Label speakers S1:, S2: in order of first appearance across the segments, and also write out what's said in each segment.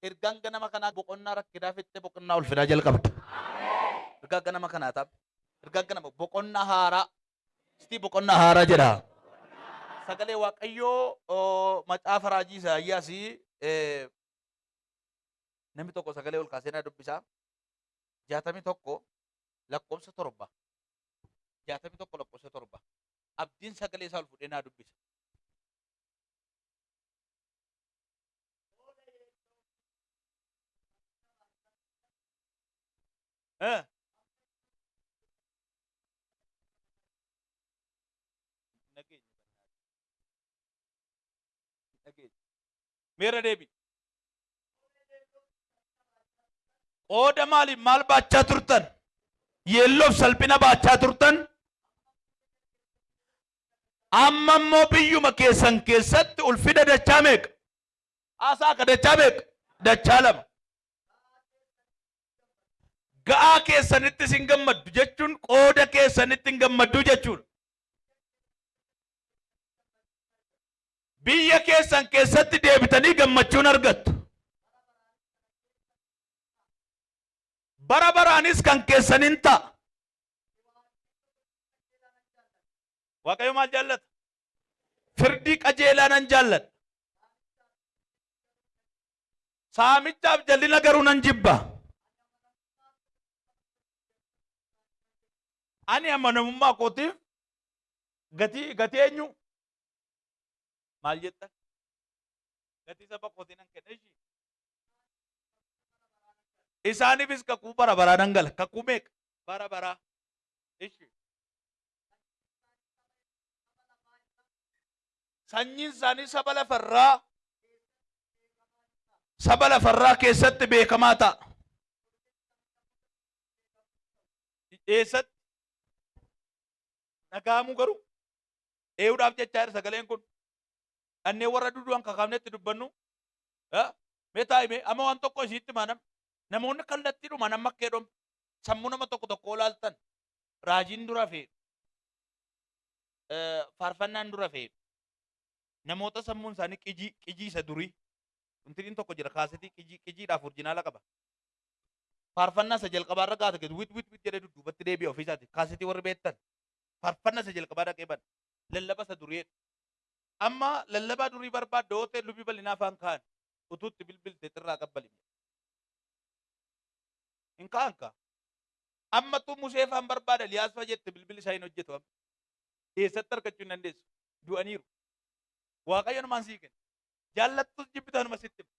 S1: Ergaan ganama kanaa boqonnaa rakkinaa fixxee boqonnaa ulfinaa jalqabda. Ergaa ganama kanaa ta'a. Ergaan ganama boqonnaa haaraa. Sitii boqonnaa haaraa jedha. Sagalee Waaqayyoo oo, macaafa raajii Isaayyaas namni tokko sagalee ol kaasee na dubbisaa. 61 lakkoofsa 7. 61 lakkoofsa 7. Abdiin sagalee isaa ol fuudhee naa dubbisa. Eh. Nageenya. Nageenya. Meera deebi. Qooda maaliif maal baachaa turtan? Yeelloof salphina baachaa turtan? Amma immoo biyyuma keessan keessatti ulfina dachaa meeqa? Haasaa akka dachaa meeqa? Dachaa lama. Ga'aa keessanitti isin gammaddu jechuun qooda keessanitti hin gammaddu jechuudha. Biyya keessan keessatti deebitanii gammachuun argattu. Bara baraanis kan keessan hin ta'a. Waaqayyo maal jaallata? Firdii qajeelaa nan jaalladha. Saamichaaf jallina garuu nan jibba. Ani amanamummaa kootiif gatii gatii eenyu? Maal jetta? Gatii saba kootii nan kenna ishii. Isaaniifis kakuu bara baraa nan gala. Kakuu meeqa? Bara baraa. Ishi. Sanyiin isaanii saba lafarraa saba lafarraa keessatti beekamaa ta'a. Eessatti? Dhaga'amuu garuu eeyuudhaaf jechaa jira sagaleen kun. Dhannee warra dudu'an kakaafnetti dubbannu. Mee taa'i mee amma waan tokko isiitti himaa nam. Namoonni kallattiidhumaan amma akka jedhamu sammuu nama tokko tokko olaaltan raajiin dura feedu. Faarfannaan dura feedu. Namoota sammuun isaanii qijii qijii isa durii. Intiniin tokko jira kaasetii qijii qijiidhaaf orjinaala qaba. Faarfannaa isa jalqabaa irra gaata gadi wit wit wit jedhee dudduubatti deebi'a ofiisaati. Kaasetii warri beektan. Faarfannaa isa jalqabaa dhaqee bana. Lallaba isa durii. Amma lallabaa durii barbaadda yoo ta'e lubii bal'inaa afaan kaa'an. Utuu itti bilbilte xirraa qabbali. Hin kaa'an kaa. Amma tu Musee faan barbaada Liyaas fa jette bilbilli isaa hin hojjetu amma. Eessatti argachuu hin dandeessu. Du'aniiru. Waaqayyo namaan sii kenna. Jaallattus jibbitanuma sitti hima.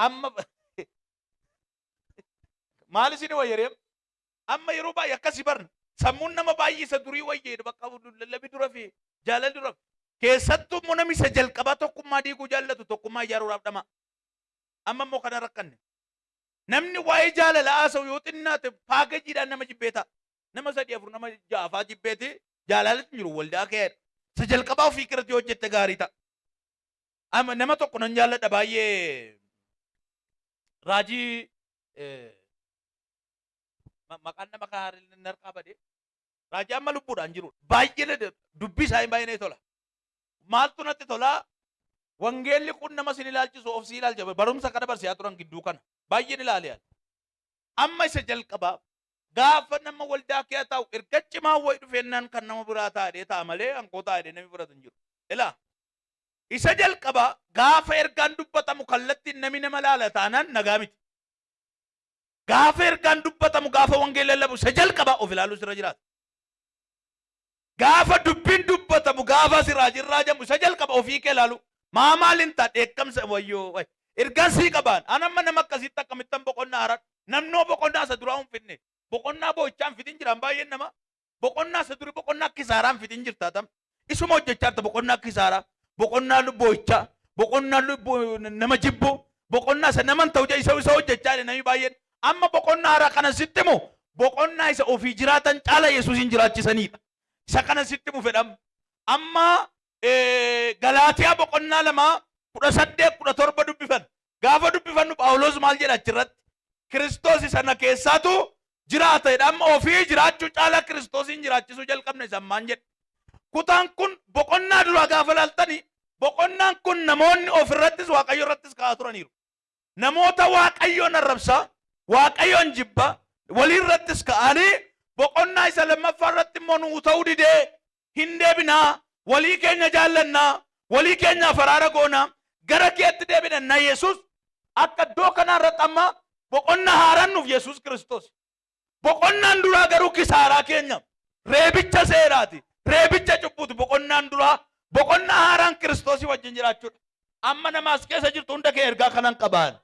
S1: Amma maal isin wayyaree amma yeroo baay'ee akkasii barna. Sammuun nama baay'ee isa durii wayyee bakka lallabii dura fi jaalalli dura. Keessattuu immoo namni isa jalqabaa tokkummaa diiguu jaallatu tokkummaa ijaaruudhaaf dhama. Amma immoo kana rakkanne. Namni waa'ee jaalala haasa'u yoo xinnaate paakejiidhaan nama jibbee ta'a. Nama sadii afur nama ja'a fa'aa jibbeeti jaalalatti hin jiru waldaa keedha. Isa jalqabaa ofii irratti yoo hojjette gaarii ta'a. Amma nama tokko nan jaalladha baay'ee raajii maqaan nama kanaa narkaa bade raajii amma lubbuudhaan jiru baay'ee dubbii isaa baay'ee tola. Maaltu natti tolaa? Wangeelli kun nama sin ilaalchisu of si ilaalcha. Barumsa kana barsiisaa turan gidduu kana. Baay'een ilaale ani. Amma isa jalqabaa gaafa nama waldaa kee taa'u erga cimaa wayi dhufeennaan kan nama biraa taa'ee ta'a malee hankoo taa'ee namni fudhatu hin jiru. Ilaa isa jalqabaa gaafa ergaan dubbatamu kallattiin nami nama laala taanaan nagaa miti. Gaafa ergaan dubbatamu gaafa wangeelli lallabu isa jalqabaa of ilaaluu sirra jiraata. Gaafa dubbiin dubbatamu gaafa si raajiin raajamu isa jalqaba ofii kee ilaalu. Maa maal hin ta'a dheekkamsa wayyoo way. Ergaan sii qabaan. An amma nama akkasitti akkamittan boqonnaa haradhu. Namnoo boqonnaa isa duraa hin fidne. Boqonnaa boo'ichaa hin fidin jiraan baay'een nama. Boqonnaa isa durii boqonnaa kisaaraa hin fidin jirta tam. Isuma hojjechaa jirta boqonnaa kisaaraa. Boqonnaa boo'ichaa. Boqonnaa nama jibbuu. Boqonnaa isa nama hin ta'u isa isa hojjechaa jira namni baay'een. Amma boqonnaa haaraa kana sitti himu boqonnaa isa ofii jiraatan caala Yesuusin jiraachisanidha. Isa kana sitti himu fedham. Amma Galaatiyaa boqonnaa 2 18 17 dubbifan. Gaafa dubbifannu Phaawulos maal jedha achirratti? Kiristoos isa na keessaatu jiraata jedha. Amma ofii jiraachuu caalaa Kiristoosiin jiraachisuu jalqabne isa ammaan jedhe. Kutaan kun boqonnaa duraa gaafa laaltani boqonnaan kun namoonni ofirrattis Waaqayyo irrattis ka'aa turaniiru. Namoota Waaqayyoon arrabsaa, Waaqayyoon jibbaa, waliirrattis ka'anii boqonnaa isa lammaffaa irratti immoo nuu ta'uu didee hin deebinaa, walii keenya jaallannaa, walii keenyaaf araara goonaa, gara keetti deebina na Yesuus akka iddoo kanaa irratti amma boqonnaa haaraan nuuf Yesuus Kiristoos. Boqonnaan duraa garuu kisaaraa keenya reebicha seeraati, reebicha cubbuuti. Boqonnaan duraa boqonnaa haaraan Kiristoosii wajjin jiraachuudha. Amma nama as keessa jirtu hunda kee ergaa kanan qabaan.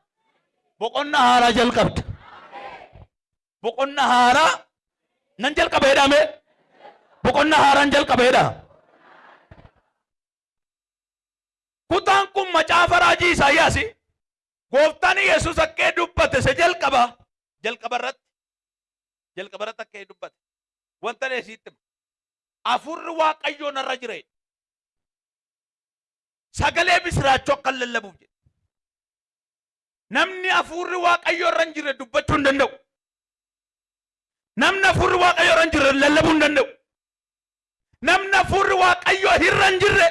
S1: Boqonnaa haaraa jalqabda. Boqonnaa haaraa nan jalqaba jedhame. Boqonnaa haaraan jalqaba jedha. Kutaan kun macaafa raajii Isaayyaas gooftaan Yesuus akka dubbate isa jalqaba jalqaba irratti jalqaba irratti akka dubbate wanta ani sitti hima. Hafuurri Waaqayyoo narra jira jedhe. Sagalee misiraachoo akka lallabuuf jedhe. Namni hafuurri Waaqayyoo irra hin jirre dubbachuu hin danda'u. Namni hafuurri Waaqayyoo irra hin jirre lallabuu hin danda'u. Namni hafuurri Waaqayyoo irra hin jirre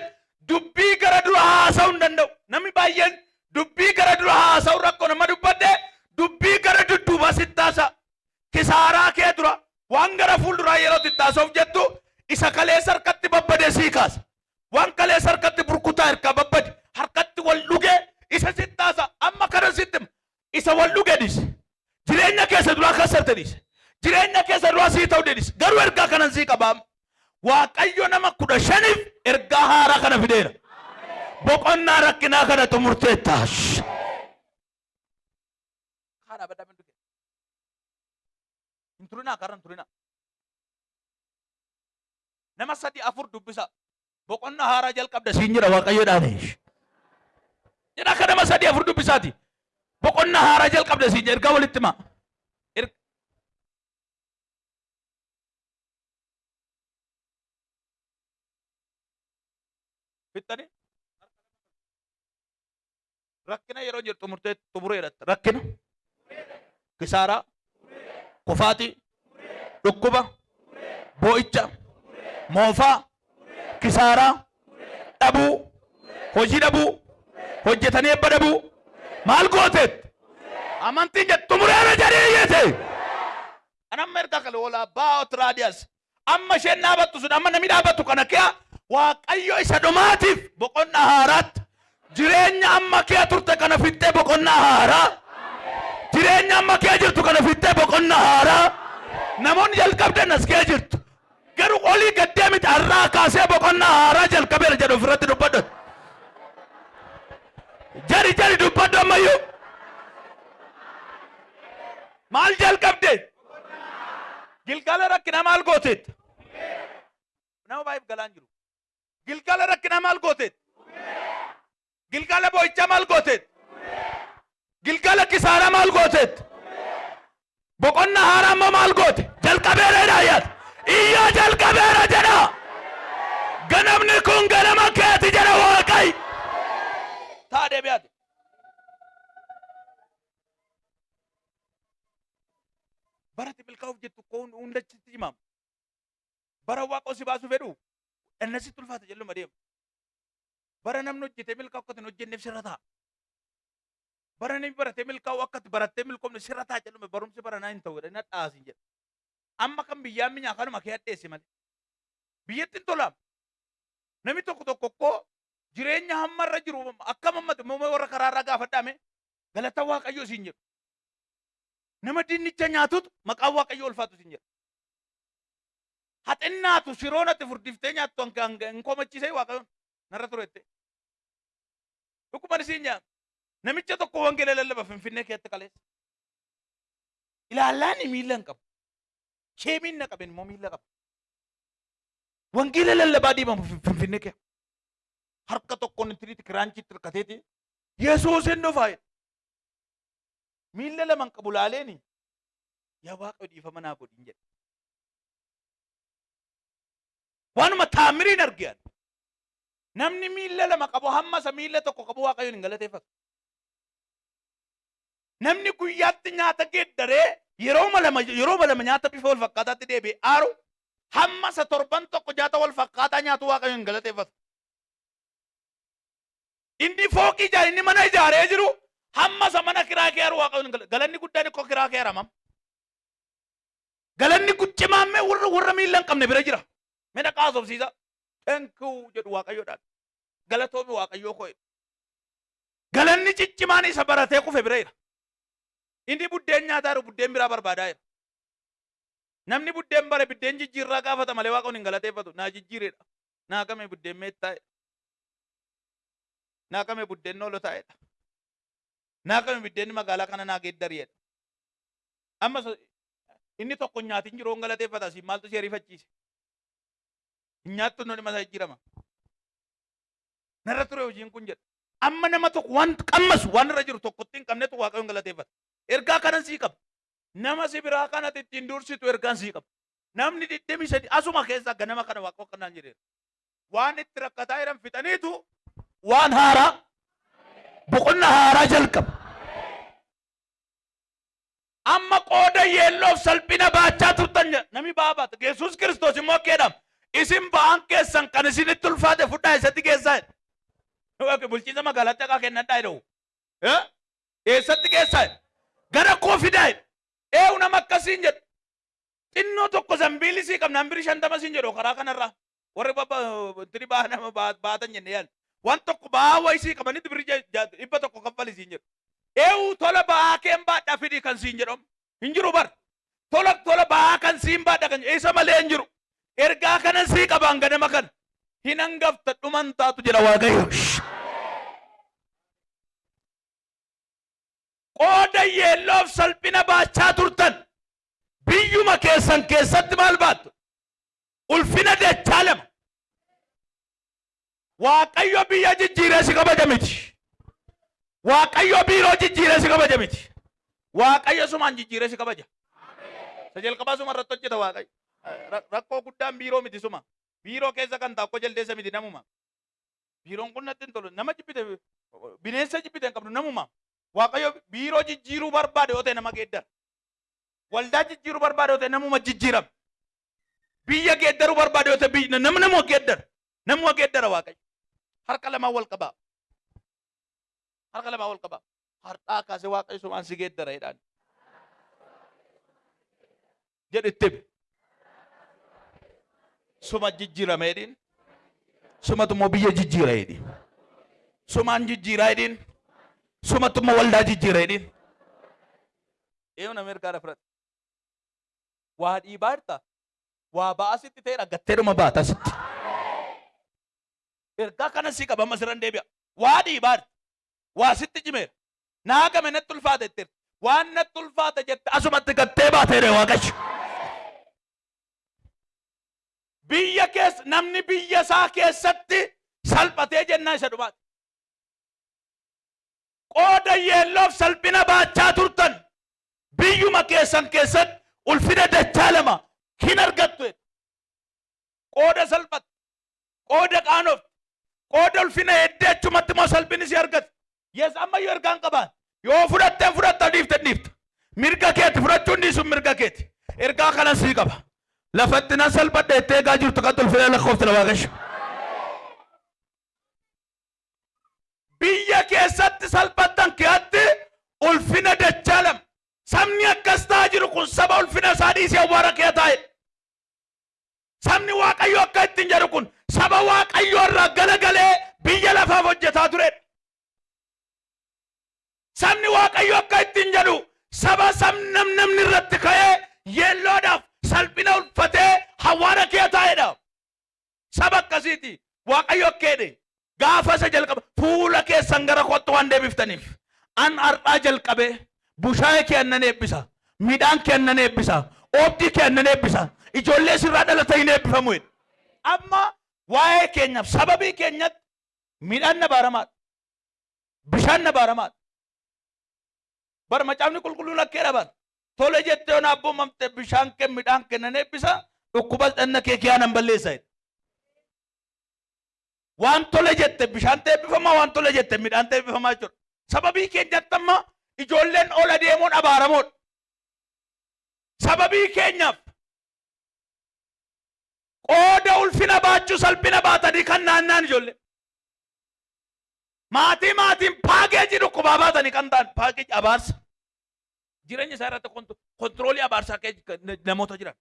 S1: dubbii gara dura haasa'uu hin danda'u. Namni baay'een dubbii gara dura haasa'u rakkoo nama dubbadhe dubbii gara dudduubaa sitti haasa'a. Kisaaraa kee dura waan gara fuulduraa yeroo itti haasa'uuf jettu isa kaleessa harkatti babbade sii kaasa. Waan kaleessa harkatti burkutaa harkaa babbade harkatti wal dhuge isa sitti haasa'a. Amma kana sitti hima. Isa wal dhuge dhiisi. Jireenya keessa duraa kassarte dhiisi. Jireenya keessa duraa sii ta'u dhiisi. Garuu ergaa kanan sii qabaa. Waaqayyo nama 15f ergaa haaraa kana fideera. Boqonnaa rakkinaa kana xumurteetta. Kaadhaa baddaa bindu kee. Hin turinaa karra hin turinaa. Nama sadi afur dubbisa. Boqonnaa haaraa jalqabda siin jedha Waaqayyoodhaan. Jedha akka nama sadii afur dubbisaati. Boqonnaa haaraa jalqabda siin jedha ergaa walitti himaa. Fixxanii? Rakkina yeroo jiru xumurtee xumureera. Rakkina, kisaaraa, kufaatii, dhukkuba, boo'icha, moofaa, kisaaraa, dhabuu, hojii dhabuu, hojjetanii eebba dhabuu, maal gooteet? Amantiin jedhu xumureera jedhee iyyate. An amma erga kale oolaa baa'ot raadiyas Amma isheen dhaabattu sun amma namni dhaabatu kana kee Waaqayyo isa dhumaatiif boqonnaa haaraatti jireenya amma kee turte kana fixxee boqonnaa haaraa jireenya amma kee jirtu kana fixxee boqonnaa haaraa namoonni jalqabdan as kee jirtu garuu olii gaddee miti har'aa kaasee boqonnaa haaraa jalqabeera jedhu ofirratti dubbadhu jari jari dubbadhu ammayyuu maal jalqabde Gilgaala rakkinaa maal gooteetta? Nama baay'eef galaan jiru. Gilgaala rakkinaa maal gooteetta? Gilgaala boo'ichaa maal gooteetta? Gilgaala kisaaraa maal gooteetta? Boqonnaa haaraa immoo maal goote? Jalqabeera jedhaa yaad. Iyyaa jalqabeera jedha. Ganamni kun ganama keeti jedha Waaqayyo. Taa deebi'aati. Bara ati milkaa'uuf jettu koo hunda sitti himaama. Bara Waaqa si baasuu fedhu dhanna sitti ulfaata jalluma deema. Bara namni hojjetee milkaa'u akka ati hin hojjenneef sirra taa'a. Bara namni baratee milkaa'u akka ati barattee milkoomne sirra taa'a jalluma barumsi baranaa hin ta'u jedhanii hadhaa'aa siin jedha. Amma kan biyyaa minyaa kanuma kee hadheesse malee. Biyyatti hin tolaam. Namni tokko tokko koo jireenya hamma irra jiru akkam hammate immoo warra karaarraa gaafadhaame galata Waaqayyoo siin jedhu. Nama dinnicha nyaatutu maqaan Waaqayyoo ulfaatu siin jedha. Haxinnaatu shiroon ati furdiftee nyaattu hanga hanga hin komachiisee Waaqayyoon narra ture jettee. Dhuguman siin jedha. Namicha tokko wangeela lallaba Finfinnee keessatti kaleessa. Ilaallaani miila hin qabu. Sheemiin na qaben immoo miila qaba. Wangeela lallabaa deemamu Finfinnee keessa. Harka tokkoon intiniitti kiraanchiitti hirkateeti. Yesuus hin dhufa. Miilla lama hin qabu laaleeni yaa Waaqayyo dhiifama naa godhin jedhe. Waanuma taamiriin arge ani. Namni miilla lama qabu hamma isa miilla tokko qabu Waaqayyoon hin galateeffatu. Namni guyyaatti nyaata geeddaree yeroo lama nyaata bifa wal fakkaataatti deebi'ee aaru hamma isa torban tokko nyaata wal fakkaataa nyaatu Waaqayyoon hin galateeffatu. Inni fooqii ijaare, inni mana ijaaree jiru Hamma isa mana kiraa kee haru Waaqayyoon hin galanni guddaan ikkoo kiraa kee haramam. Galanni cimaan mee warra miilla hin qabne bira jira. Mee dhaqaa haasofsiisa. Thank you jedhu Waaqayyoodhaan. Galatoomi Waaqayyoo koo jedhu. Galanni ciccimaan isa baratee kufe bira jira. Inni buddeen nyaataa jiru buddeen biraa barbaadaa jira. Namni buddeen bare biddeen jijjiirraa gaafata malee Waaqoon hin galateeffatu. Naa jijjiiredha. Naa kame buddeen meettaa'edha. Naa kame buddeen noolotaa'edha. Naa kame buddeenni magaalaa kana naa geeddari'edha. Amma inni tokko hin nyaatin jiru hin galateeffata siin maaltu si ariifachiise? Hin nyaattu inni dhimma isaa jijjiirama. Narra ture hojiin kun jedha. Amma nama tokko waan qammasu waan irra jiru tokkotti hin qabnetu Waaqayyoon galateeffata. Ergaa kanan sii qaba. Nama si biraa kanatti ittiin dursitu ergaan sii qaba. Namni 23 asuma keessaa ganama kana Waaqayyo akkanaan jedheera. Waan itti rakkataa jiran fixaniitu waan haaraa boqonna haaraa jalqaba. Amma qooda yeelloof salphina baachaa turtan jedha. Namni ba'aa baata. Yesuus Kiristoos immoo akka jedhama. Isin ba'aan keessan kan isinitti ulfaate fudhaa isatti geessaa jedha. Waaqni bulchiinsa magaalaatti haqaa kennadhaa jedhu. Eessatti geessaa jedha. Gara koo fidaa jedha. Eewu nama akkasiin jedhu. Xinnoo tokko zambiilli sii qabna hambiri 50 siin jedhu karaa kanarraa. Warri intini ba'aa nama baatan jenne yaal. Waan tokko ba'aa wayii sii qabanitti birri 100 kaffali siin jedhu. Eewu tola ba'aa keen baadhaa fidii kan siin jedhamu. Hin jiru bar. Tola tola ba'aa kan siin baadha kan isa malee hin jiru. Ergaa kanan sii qabaan ganama kana. Hin hangafta dhuman taatu jedha Waaqayyo. Qooda yeelloof salphina baachaa turtan. Biyyuma keessan keessatti maal baattu? Ulfina dachaa lama. Waaqayyo biyya jijjiiree si kabaja miti. Waaqayyo biiroo jijjiiree si kabaja miti. Waaqayyo sumaan jijjiiree si kabaja. Isa jalqabaa suma irratti hojjeta Waaqayyo. Rakkoo guddaan biiroo miti suma. Biiroo keessa kan taa'u jaldeessa miti namuma. Biiroon kun natti hin tolu. Nama jibbite bineensa jibbite hin qabdu namuma. Waaqayyo biiroo jijjiiruu barbaade yoo ta'e nama geeddara. Waldaa jijjiiruu barbaade yoo ta'e namuma jijjiirama. Biyya geeddaruu barbaade yoo ta'e biyya nama namuma geeddara. Namuma geeddara Waaqayyo. Harka lamaan wal qabaa. Harka lamaan wal qabaa. Har'aa kaasee Waaqayyo sumaan si geeddara jedhaan. Jedhu itti himi. Suma jijjiirama jedhiin. Sumatu immoo biyya jijjiira jedhiin. Sumaan jijjiiraa jedhiin. Sumatu immoo waldaa jijjiira jedhiin. Eenyu nama ergaa fudhate? Waa dhiibaa jirta? Waa ba'aa sitti ta'eera gatteedhuma baata sitti. Ergaa kana sii qaba amma sirran deebi'a. Waa dhiibaa jirta. Waa sitti cimeera. Naa game natti ulfaate jetteerta. Waan natti ulfaate jette asumatti gattee baateera Waaqayyo. Biyya keessa namni biyya isaa keessatti salphatee jennaan isa dhumaati. Qooda yeelloof salphina baachaa turtan biyyuma keessan keessatti ulfina dachaa lama hin argattu jedhe. Qooda salphatte, qooda qaanofte, qooda ulfina heddee achumatti immoo salphinni si argate. Yes ammayyuu ergaan qabaan. Yoo fudhatte fudhatta dhiifte dhiifta. Mirga keeti fudhachuun dhiisuun mirga keeti. Ergaa kana sii qaba. Lafatti nan salphadhe jettee eegaa jirtu kan ulfina lakkoofte la Waaqayyo. Biyya keessatti salphattan keetti ulfina dachaa lama. Sabni akkas ta'aa jiru kun saba ulfina isaa dhiisee awwaara kee taa'e. Sabni Waaqayyo akka ittiin jedhu kun saba Waaqayyo irraa galagalee biyya lafaaf hojjetaa turedha. Sabni Waaqayyo akka ittiin jedhu saba namni irratti ka'ee yeelloodhaaf salphina ulfatee awwaara kee taa'edha. Saba akkasiiti. Waaqayyo akka jedhe gaafa isa jalqaba fuula keessan gara kootti waan deebiftaniif an har'aa jalqabee bushaayee kee annan eebbisa, midhaan kee annan eebbisa, oobdii kee annan eebbisa, ijoollee sirraa dhalatan hin eebbifamu jedhe. Amma waa'ee keenyaaf sababii keenyatti midhaan abaaramaadha. Bishaan abaaramaadha. Bar macaafni qulqulluun akka jedha bar. Tole jettee yoo na abboomamte bishaan kee midhaan kee nan eebbisa dhukkuba dhanna kee kiyaa nan balleessa jedhe. Waan tole jette bishaan eebbifamaa waan tole jette midhaan eebbifamaa jechuudha. Sababii keenyatti amma ijoolleen ol adeemoon abaaramoodha. Sababii keenyaaf qooda ulfina baachuu salphina baatanii kan naannaan ijoollee. Maatii maatiin paakeejii dhukkubaa baatanii kan ta'an paakeejii abaarsa. Jireenya isaa irratti kontiroolii abaarsaa keessa namoota jiran.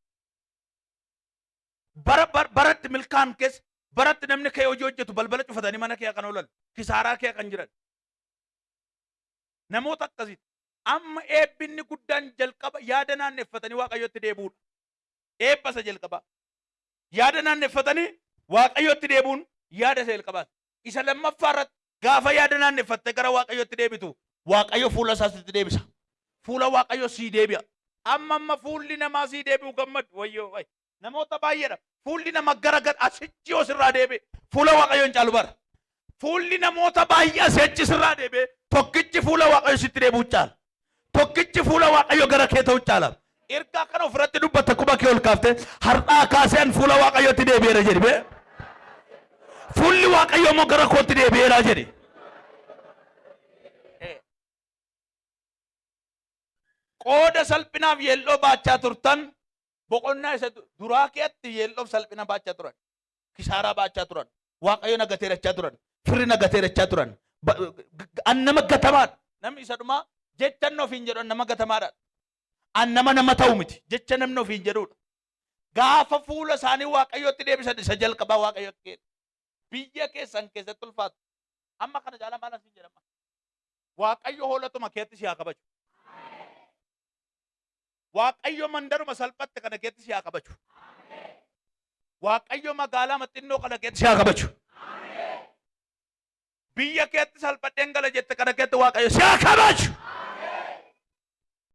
S1: Bara baratti milkaan keessa baratti namni kee hojii hojjetu balbala cufatanii mana kee kan oolan kisaaraa kee kan jiran. Namoota akkasiiti. Amma eebbinni guddaan jalqaba yaada naanneffatanii Waaqayyotti deebi'uudha. Eebba isa jalqabaa. Yaada naanneffatanii Waaqayyotti deebi'uun yaada isa jalqabaati. Isa lammaffaa irratti gaafa yaada naanneffattee gara Waaqayyotti deebitu Waaqayyo fuula isaa sitti deebisa. Fuula Waaqayyo sii deebi'a. Amma amma fuulli namaa sii deebi'u gammadu wayyoo way. Namoota baay'eedha. Fuulli nama gara gara asichi yoo sirraa deebi'e fuula Waaqayyo hin caalu bara. Fuulli namoota baay'ee asii achi sirraa deebi'e tokkichi fuula Waaqayyo sitti deebi'u caala. Tokkichi fuula Waaqayyo gara kee ta'u caala. Ergaa kana ofirratti dubbatta quba kee ol kaaftee har'aa kaasee an fuula Waaqayyotti deebi'eera jedhi bee. Fuulli Waaqayyo immoo gara kootti deebi'eera jedhi. Qooda salphinaaf yeelloo baachaa turtan boqonnaa isa duraa keetti yeelloof salphina baachaa turan. Kisaaraa baachaa turan. Waaqayyo na gateera jechaa turan. Firri na gateera jechaa turan. An nama gatamaadha. Namni isa dhumaa jecha inni ofiin jedhu an nama gatamaadha. An nama nama ta'u miti. Jecha namni ofiin jedhudha. Gaafa fuula isaanii Waaqayyotti deebisan isa jalqabaa Waaqayyo kenna. Biyya keessan keessatti ulfaatu. Amma kana caalaa maal asiin jedhama? Waaqayyo hoolatuma keetti si haa kabaju. Waaqayyo mandaruma salphatte kana keetti si haa kabaju. Waaqayyo magaalaa xinnoo kana keetti si haa kabaju. Biyya keetti salphadheen gala jette kana keetti Waaqayyo si haa kabaju.